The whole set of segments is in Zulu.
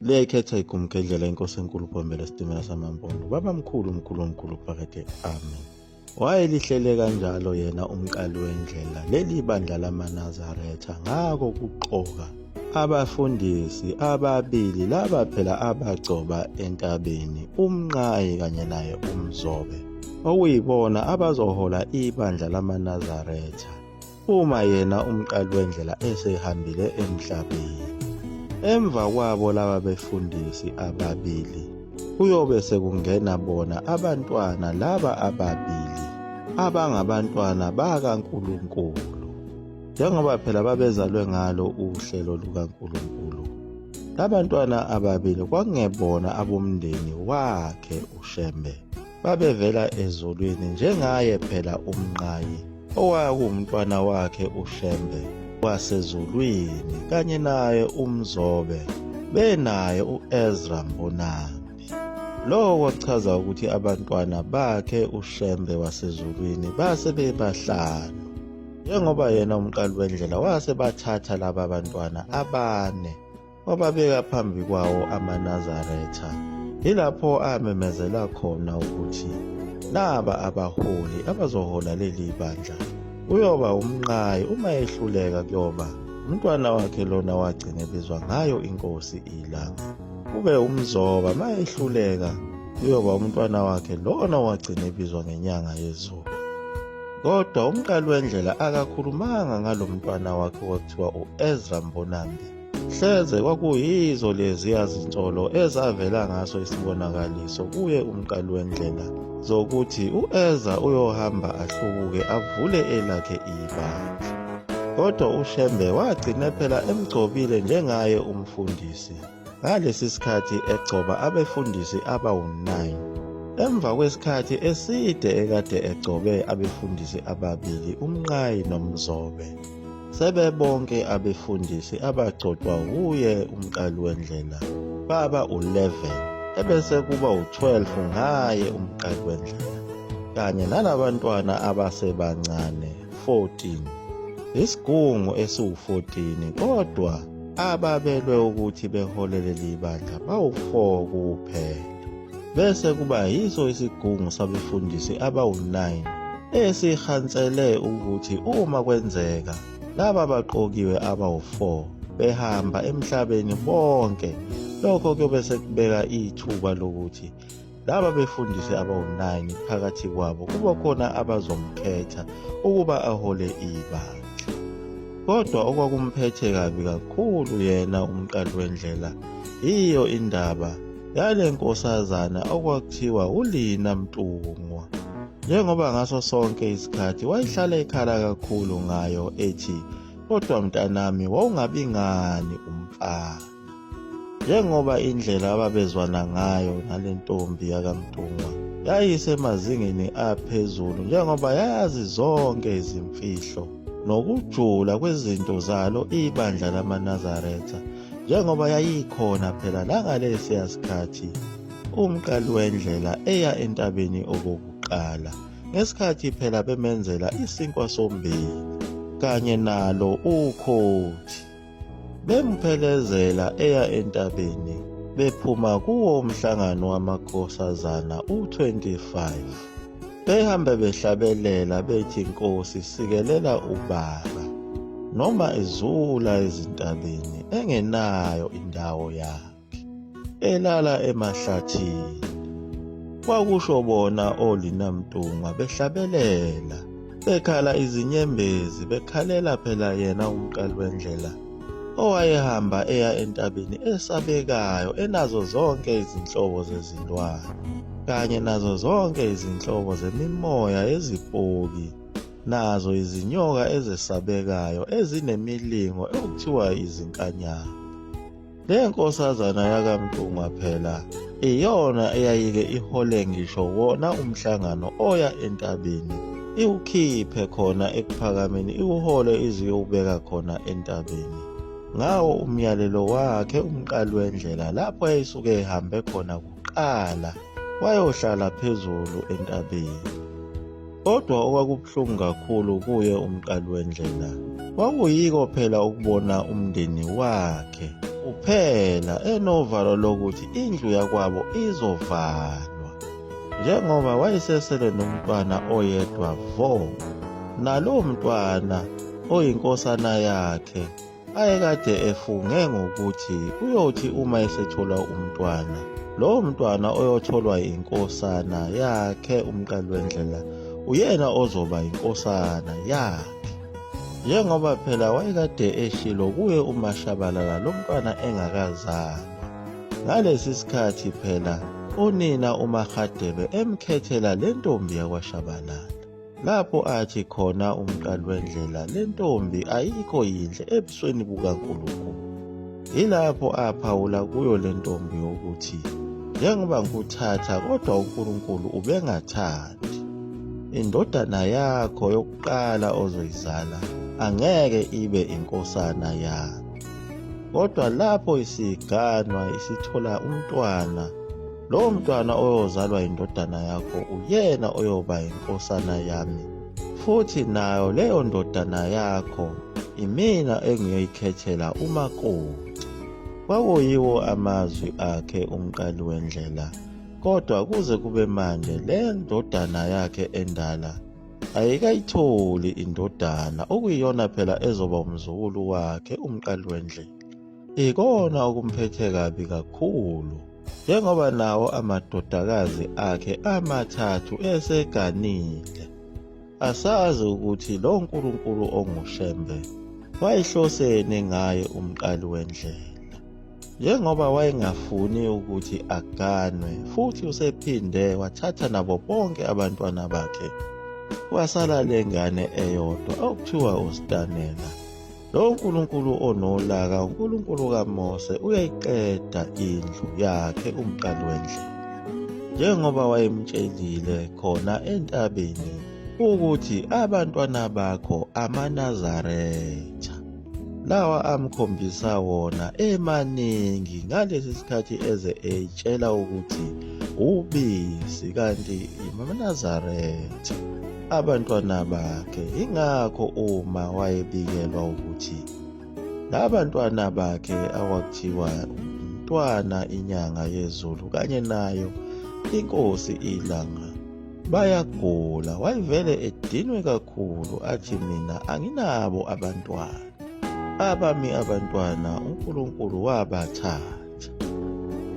Liyayikhetha igumgedlela inkosi enkulu Bhombela sitimela samampondo. Baba mkhulu mkhulu mkhulu phakade. Amen. Wayelihlele kanjalo yena umqali wendlela leli bandla lamaNazaretha ngako kuqoka abafundisi ababili laba phela abagcoba entabeni uMnqayi kanye naye uMzobe okuyibona abazohola ibandla lamaNazaretha uma yena umqali wendlela esehambile emhlabeni. Emva kwabo laba befundisi ababili kuyobe sekungena bona abantwana laba ababili abangabantwana bakaNkulunkulu njengoba phela babezalwe ngalo uhlelo lukaNkulunkulu. Labantwana ababili kwakungebona abomndeni wakhe uShembe, babevela ezulwini njengaye phela uMnqayi owakuwumntwana wakhe uShembe wasezulwini kanye naye uMzobe benaye u-Ezra Mbonambi. Lokho kwakuchaza ukuthi abantwana bakhe uShembe wasezulwini base bebahlanu. Njengoba yena umqali wendlela wase bathatha laba bantwana abane wababeka phambi kwawo amaNazaretha. Yilapho amemezela khona ukuthi naba abaholi abazohola leli bandla. Uyoba umnqayi uma ehluleka kuyoba umntwana wakhe lona wagcina ebizwa ngayo inkosi ilanga. Kube umzoba uma ehluleka kuyoba umntwana wakhe lona wagcina ebizwa ngenyanga yezulu. Kodwa umqali wendlela akakhulumanga ngalo mntwana wakhe okuthiwa u-Ezra Mbonambi. Hleze kwakuyizo leziya zinsolo ezavela ngaso isibonakaliso kuye umqali wendlela zokuthi u-Ezra uyohamba ahlubuke avule elakhe ibandla. Kodwa uShembe wagcina phela emgcobile njengaye umfundisi. Ngalesi sikhathi egcoba abefundisi abawu-9. Emva kwesikhathi eside ekade egcobe abefundisi ababili uMnqayi noMzobe. Sebebonke abefundisi abagcotshwa wuye umqali wendlela baba u-11 ebese kuba u-12 ngaye umqali wendlela kanye nalabantwana abasebancane 14. Isigungu esiwu-14 kodwa ababelwe ukuthi behole leli bandla bawu-4 kuphela. Bese kuba yiso isigungu sabefundisi abawu-9 esihansele ukuthi uma kwenzeka laba baqokiwe abawu-4 behamba emhlabeni bonke lokho kuyobe sekubeka ithuba lokuthi laba befundisi abawu-9 phakathi kwabo kuba khona abazomkhetha ukuba ahole ibandla. Kodwa okwakumphethe kabi kakhulu yena umqali wendlela yiyo indaba yale nkosazana okwakuthiwa uLina Mntungwa. Njengoba ngaso sonke isikhathi wayehlala ekhala kakhulu ngayo ethi kodwa mntanami wawungabi ngani umfana. Njengoba indlela ababezwana ngayo nale ntombi yakaMntungwa yayisemazingeni aphezulu njengoba yayazi zonke izimfihlo nokujula kwezinto zalo ibandla lamaNazaretha njengoba yayikhona phela nangalesiya sikhathi umqali wendlela eya entabeni okokuqala ngesikhathi phela bemenzela isinkwa sombili kanye nalo ukhothi bemphelezela eya entabeni bephuma kuwo umhlangano wamakhosazana u-25 behambe behlabelela bethi Nkosi sikelela ubaba noma ezula ezintabeni engenayo indawo yakhe elala emahlathini kwakusho bona olina Mntungwa behlabelela bekhala izinyembezi bekhalela phela yena umqali wendlela owayehamba eya entabeni esabekayo enazo zonke izinhlobo zezilwane kanye nazo zonke izinhlobo zemimoya yezipoki nazo izinyoka ezesabekayo ezinemilingo okuthiwa izinkanyamba. Le nkosazana yakaMntungwa phela iyona eyayike ihole ngisho wona umhlangano oya entabeni iwukhiphe khona ekuphakameni iwuhole iziyowubeka khona entabeni ngawo umyalelo wakhe umqali wendlela lapho yayisuke ihambe khona kuqala wayohlala phezulu entabeni. Kodwa okwakubuhlungu kakhulu kuye umqali wendlela kwakuyiko phela ukubona umndeni wakhe Kuphela enovalo lokuthi indlu yakwabo izovalwa njengoba wayesesele nomntwana oyedwa vo, nalowo mntwana oyinkosana yakhe ayekade efunge ngokuthi uyothi uma esethola umntwana, lowo mntwana oyotholwa inkosana yakhe umqali wendlela uyena ozoba inkosana yakhe. Njengoba phela wayekade eshilo kuye uMashabalala lo mntwana engakazalwa. Ngalesi sikhathi phela unina uMaHadebe emkhethela le ntombi yakwaShabalala. Lapho athi khona umqali wendlela le ntombi ayikho yinhle ebusweni bukaNkulunkulu. Yilapho aphawula kuyo le ntombi ukuthi njengoba ngikuthatha kodwa uNkulunkulu ubengathandi. Indodana yakho yokuqala ozoyizala angeke ibe inkosana yami. Kodwa lapho isiganwa isithola umntwana, lowo mntwana oyozalwa indodana yakho uyena oyoba inkosana yami. Futhi nayo leyo ndodana yakho imina engiyoyikhethela umakoti. Kwakuyiwo amazwi akhe umqali wendlela. Kodwa kuze kube manje le ndodana yakhe endala ayikayitholi indodana okuyiyona phela ezoba umzukulu wakhe umqali wendlela. Ikona okumphethe kabi kakhulu njengoba nawo amadodakazi akhe amathathu eseganile. Asazi ukuthi lo Nkulunkulu onguShembe wayehloseni ngaye umqali wendlela. Njengoba wayengafuni ukuthi aganwe futhi usephinde wathatha nabo bonke abantwana bakhe kwasala le ngane eyodwa okuthiwa uStanela. Lo Nkulunkulu onolaka, uNkulunkulu kaMose, uyayiqeda indlu yakhe umqali wendlela. Njengoba wayemtshelile khona entabeni ukuthi abantwana bakho amaNazaretha. Lawa amkhombisa wona emaningi ngalesi sikhathi eze eyitshela ukuthi ubisi kanti amaNazaretha abantwana bakhe. Ingakho uma wayebikelwa ukuthi labantwana bakhe akwakuthiwa umntwana inyanga yezulu kanye nayo inkosi ilanga bayagula, wayevele edinwe kakhulu athi mina anginabo abantwana, abami abantwana uNkulunkulu wabathatha.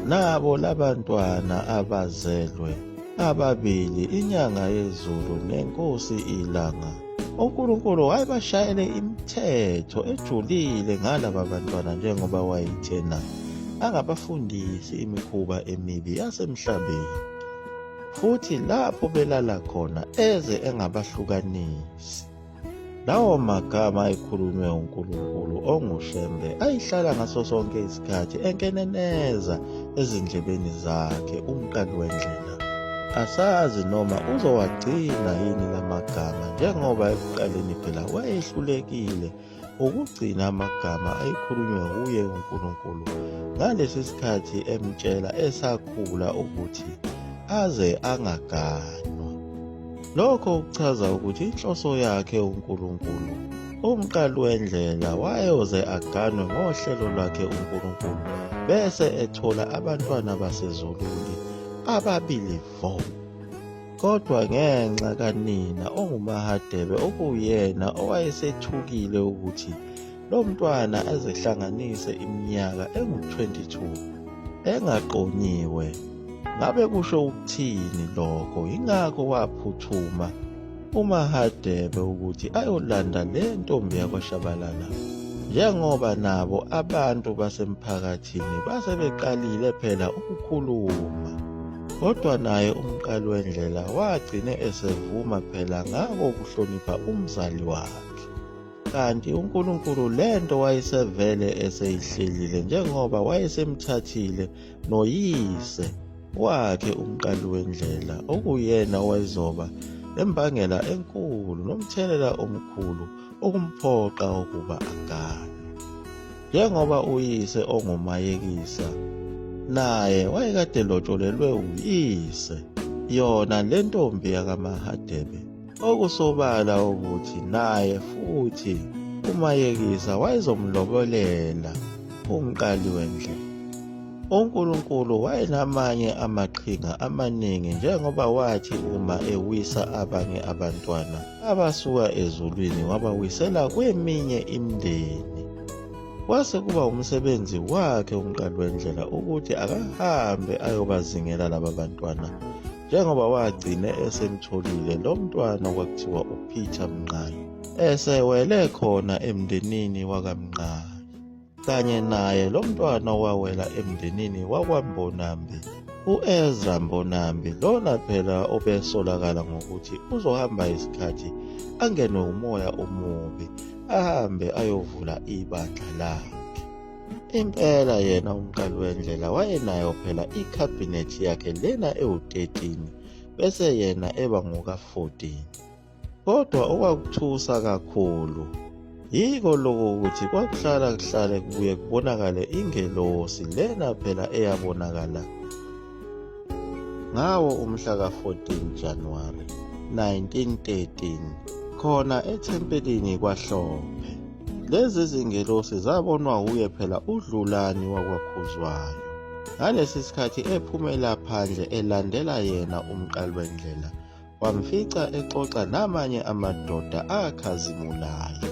Nabo labantwana abazelwe ababili inyanga yezulu nenkosi ilanga, uNkulunkulu wayebashayele imithetho ejulile ngalaba bantwana njengoba wayethena angabafundisi imikhuba emibi yasemhlabeni. Futhi lapho belala khona eze engabahlukanisi. Lawo magama ayekhulunywe uNkulunkulu onguShembe ayihlala ngaso sonke isikhathi enkeneneza ezindlebeni zakhe umqali wendlela. Asazi noma uzowagcina yini la magama njengoba ekuqaleni phela wayehlulekile ukugcina amagama ayekhulunywe wuye uNkulunkulu ngalesi sikhathi emtshela esakhula ukuthi aze angaganwa. Lokho kuchaza ukuthi inhloso yakhe uNkulunkulu umqali wendlela wayeyoze aganwe ngohlelo lwakhe uNkulunkulu bese ethola abantwana basezulwini ababili vo. Kodwa ngenxa kanina onguMaHadebe okuwuyena owayesethukile ukuthi lo mntwana azehlanganise iminyaka engu-22 engaqonyiwe, ngabe kusho ukuthini lokho? Yingakho waphuthuma uMaHadebe ukuthi ayolanda le ntombi yakwaShabalala njengoba nabo abantu basemphakathini base beqalile phela ukukhuluma. Kodwa naye umqali wendlela wagcine esevuma phela ngako ukuhlonipha umzali wakhe. Kanti uNkulunkulu lento wayesevele eseyihlelile njengoba wayesemthathile noyise wakhe umqali wendlela okuyena owayezoba nembangela enkulu nomthelela omkhulu ukumphoqa ukuba agane. Njengoba uyise onguMayekisa naye wayekade lotsholelwe uyise yona le ntombi yakaMahadebe okusobala ukuthi naye futhi uMayekisa wayezomlobolela. uMqali wendlela. UNkulunkulu wayenamanye amaqhinga amaningi njengoba wathi uma ewisa abanye abantwana abasuka ezulwini wabawisela kweminye imindeni. Kwase kuba umsebenzi wakhe uMqali wendlela ukuthi akahambe ayobazingela laba bantwana njengoba wagcine esemtholile lo mntwana okwakuthiwa uPeter Mnqayi esewele khona emndenini wakaMnqayi. Kanye naye lo mntwana owawela emndenini wakwaMbonambi u-Ezra Mbonambi lona phela obesolakala ngokuthi uzohamba isikhathi angenwe umoya omubi ahambe ayovula ibandla lakhe. Impela yena umqali wendlela wayenayo phela ikhabhinethi yakhe lena ewu-13 bese yena eba ngoka-14. Kodwa okwakuthusa kakhulu yiko lokho ukuthi kwakuhlala kuhlale kubuye kubonakale ingelosi lena phela eyabonakala ngawo umhla ka-14 January 1913 khona ethempelini kwaHlophe. Lezi zingelosi zabonwa wuye phela uDlulani wakwaKhuzwayo. Ngalesi sikhathi ephumela phandle elandela yena umqali wendlela wamfica exoxa namanye amadoda akhazimulayo.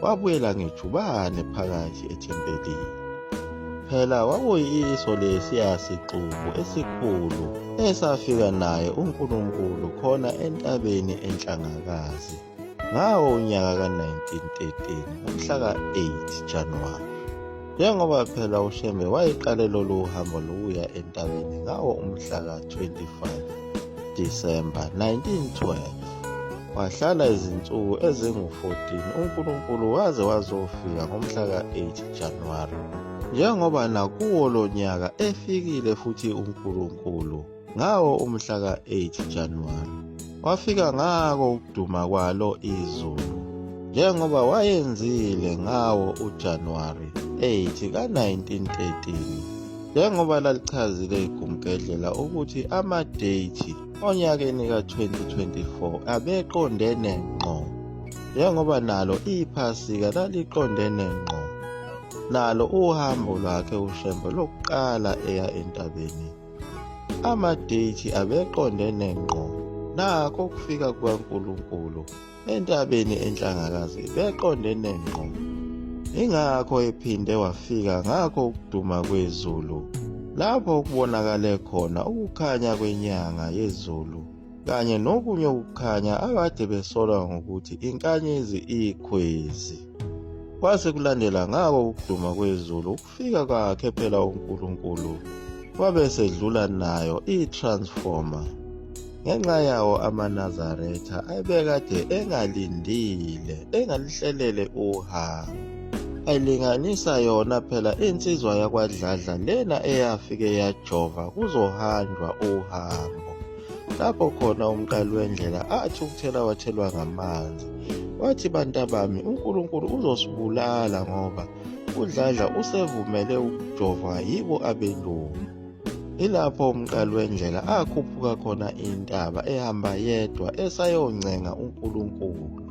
Wabuyela ngejubane phakathi ethempelini. Phela kwakuyiso lesiya sixuku esikhulu esafika naye uNkulunkulu khona entabeni eNhlangakazi ngawo unyaka ka-1913 ngomhla ka-8 Januwari. Njengoba phela uShembe wayeqale lolu hambo lokuya entabeni ngawo umhla ka-25 Disemba 1912, wahlala izinsuku ezingu-14 uNkulunkulu waze wazofika ngomhla ka-8 Januwari. Njengoba nakuwo lo nyaka efikile futhi uNkulunkulu ngawo umhla ka-8 Januwari wafika ngako ukuduma kwalo izulu njengoba wayenzile ngawo uJanuwari 8 ka-1913 njengoba lalichazile igumgedlela ukuthi amadeyithi onyakeni ka-2024 abeqondene ngqo njengoba nalo iphasika laliqondene ngqo nalo uhambo lwakhe uShembe lokuqala eya entabeni. Amadeyithi abeqondene ngqo nakho ukufika kukaNkulunkulu entabeni eNhlangakazi beqondene ngqo. Ingakho ephinde wafika ngakho ukuduma kwezulu lapho kubonakale khona ukukhanya kwenyanga yezulu kanye nokunye ukukhanya akade besolwa ngokuthi inkanyezi ikhwezi. Kwase kulandela ngako ukuduma kwezulu ukufika kwakhe phela uNkulunkulu wabe sedlula nayo i-transformer ngenxa yawo amaNazaretha ayebekade engalindile engalihlelele uhambo ayilinganisa yona phela insizwa yakwaDladla lena eyafike yajova kuzohanjwa uhambo lapho khona umqali wendlela athukuthela wathelwa ngamanzi wathi bantabami uNkulunkulu uzosibulala ngoba uDladla usevumele ukujovwa yibo abelungu. Ilapho umqali wendlela akhuphuka khona intaba ehamba yedwa esayoncenga uNkulunkulu.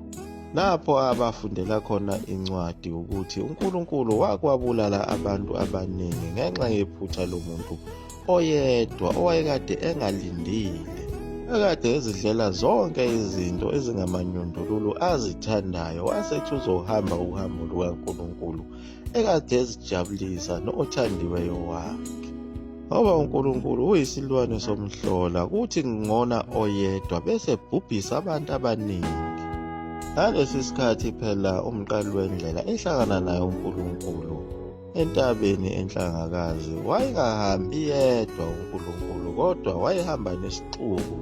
Lapho abafundela khona incwadi ukuthi uNkulunkulu wakwabulala abantu abaningi ngenxa yephutha lomuntu oyedwa owayekade engalindile ekade ezidlela zonke izinto ezingamanyundululu azithandayo wasethi uzohamba uhambo lukaNkulunkulu ekade ezijabulisa nothandiweyo wakhe ngoba uNkulunkulu uyisilwane somhlola kuthi ngona oyedwa bese bhubhisa abantu abaningi ngalesi sikhathi phela umqali wendlela ehlangana naye uNkulunkulu Entabeni enhlangakazi wayengahambi yedwa uNkulunkulu kodwa wayehamba nesixuku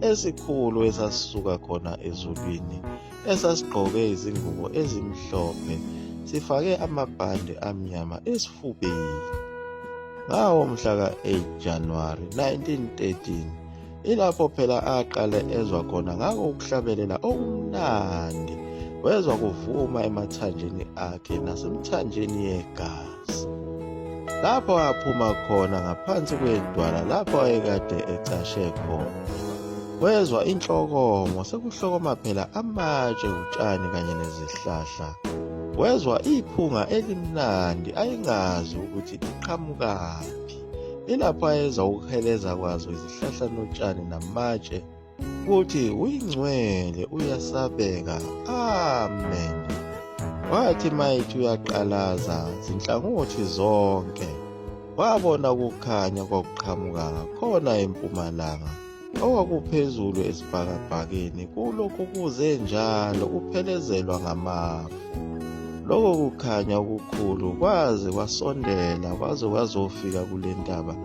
esikhulu esasisuka khona ezulwini esasigqoke izingubo ezimhlophe sifake amabhande amnyama esifubeni. Ngawo mhla ka-8 Januwari 1913 Ilapho phela aqale ezwa khona ngako ukuhlabelela okumnandi, wezwa kuvuma emathanjeni akhe nasemthanjeni yegazi. Lapho aphuma khona ngaphansi kwedwala lapho ayekade ecashe khona, wezwa inhlokomo sekuhlokoma phela amatshe, utshani kanye nezihlahla. Wezwa iphunga elimnandi ayengazi ukuthi liqhamukaphi. Ilapho ayezwa ukuheleza kwazo izihlahla notshani namatshe kuthi uyingcwele uyasabeka. Amen. Wathi mayithi uyaqalaza zinhlangothi zonke, wabona ukukhanya kwakuqhamuka ngakhona empumalanga okwakuphezulu esibhakabhakeni kulokhu kuze njalo kuphelezelwa ngamafu. Lokho kukhanya okukhulu kwaze kwasondela kwaze kwazofika kule ntaba.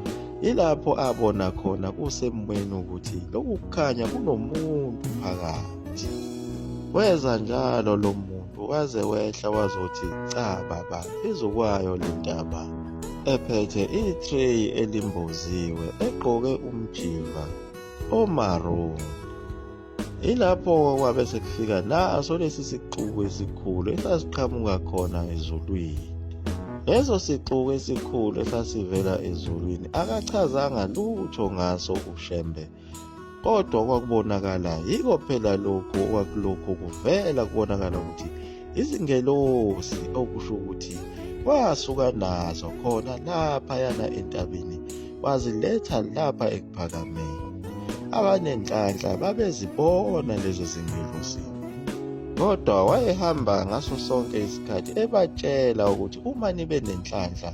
Yilapho abona khona kusemweni ukuthi lokhu kukhanya kunomuntu phakathi. Weza njalo lo muntu waze wehla wazothi cha baba phezu kwayo le ntaba ephethe ithreyi elimboziwe egqoke umjiva omaroon. Yilapho kwabe sekufika naso lesi sixuku esikhulu esasiqhamuka khona ezulwini. Leso sixuku esikhulu esasivela ezulwini akachazanga lutho ngaso uShembe, kodwa kwakubonakala yiko phela lokhu okwakulokhu kuvela kubonakala ukuthi izingelosi, okusho ukuthi wasuka nazo khona laphayana entabeni waziletha lapha ekuphakameni. Abanenhlanhla babezibona lezo zingelosi, kodwa wayehamba ngaso sonke isikhathi ebatshela ukuthi uma nibe nenhlanhla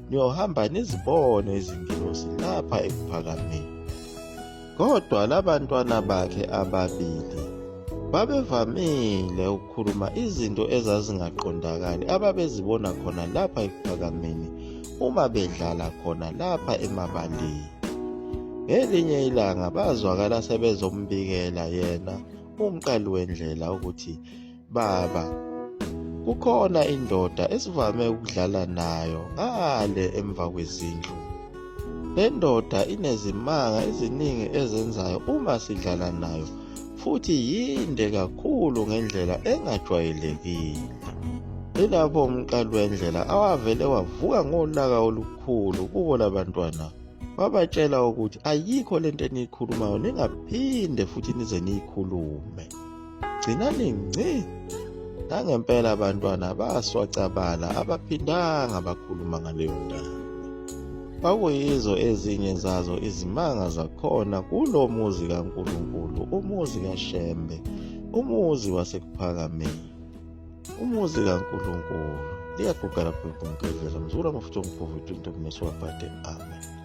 niyohamba nizibone izingelosi lapha ekuphakameni. Kodwa labantwana bakhe ababili babevamile ukukhuluma izinto ezazingaqondakali ababezibona khona lapha ekuphakameni uma bedlala khona lapha emabaleni. Ngelinye ilanga bazwakala sebezombikela yena umqali wendlela ukuthi baba kukhona indoda esivame ukudlala nayo ngale emva kwezindlu. Le ndoda inezimanga eziningi ezenzayo uma sidlala nayo futhi yinde kakhulu ngendlela engajwayelekile. Ilapho umqali wendlela awavele wavuka ngolaka olukhulu kubo labantwana wabatshela ukuthi ayikho lento eniyikhulumayo ningaphinde futhi nize niyikhulume. Gcinani ngci. Nangempela abantwana baswacabala abaphindanga bakhuluma ngaleyo ndaba. Kwakuyizo ezinye zazo izimanga zakhona kulo muzi kaNkulunkulu, umuzi kaShembe, umuzi wasekuphakameni, umuzi kaNkulunkulu. Liyaguga lapho igunkedlela mzukulu amafutha omkhovu into kumeswabhade. Amen.